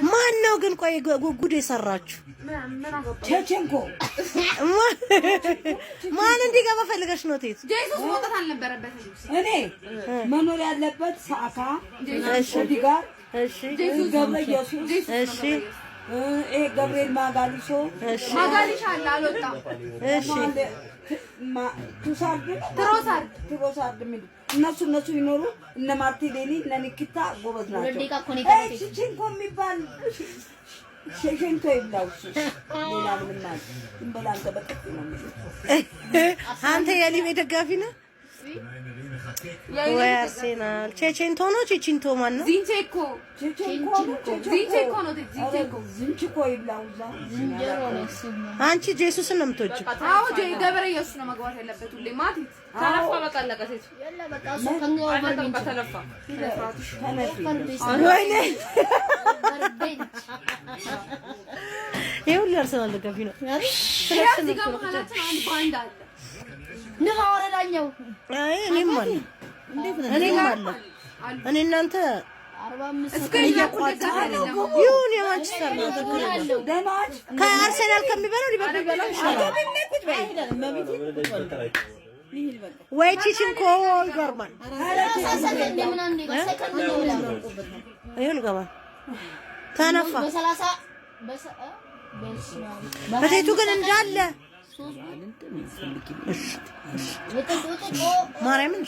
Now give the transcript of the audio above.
ማን ነው ግን? ቆይ ጉድ የሰራችሁ ቼቼንኮ ማን እንዲገባ ፈልገሽ ነው? ቴት ጄሱስ መውጣት አልነበረበትም። እኔ መኖር ያለበት ሳካ፣ ኦዲጋር፣ ገብረ ኢየሱስ፣ እሺ፣ ይሄ ገብርኤል ማጋሊሶ፣ ማጋሊሻ አለ አልወጣም። እሺ፣ ቱሳርድ ትሮሳርድ የሚሉ እነሱ ይኖሩ። እነ ማርቲኔሊ እነ ኒኪታ ጎበዝ ናቸው። ቺቺንኮ የሚባል ሸሸንቶ ይብላው። እሱ ሌላ ምንም አለ ዝም በል አንተ። በጥፊ ነው የሚለው። አንተ የሊቤ ደጋፊ ነህ ወይ አርሴናል? ቼቼንቶ ነው ቼቺንቶ ማን ነው? ዚንቼኮ ዚንቼኮ ነው። ዚንቼኮ ይብላው። እዛ አንቺ ጄሱስን ነው የምትወጂው? አዎ ገብረ ኢየሱስ ነው መግባት ያለበት ሁሌ። ማቲት ተለፋ፣ በቃ አለቀ። ሴቱ ተለፋ። ወይኔ ይሄ ሁሉ አርሰናል ደጋፊ ነው። እዚህ ጋር መሀላችን አንድ ባንድ አለ። ንፋ ወረዳኛው። አይ እኔም አለ እኔም አለ እኔ እናንተ ይሁን የማንቸስተር ነው። ከአርሴናል ከሚበላው ሊቨርፑል ይበላው ይሻላል። ወይ ቺቺንኮ ይገርማል። ይሁን ይገባል። ተነፋ በሴቱ ግን እንዳለ ማርያምን።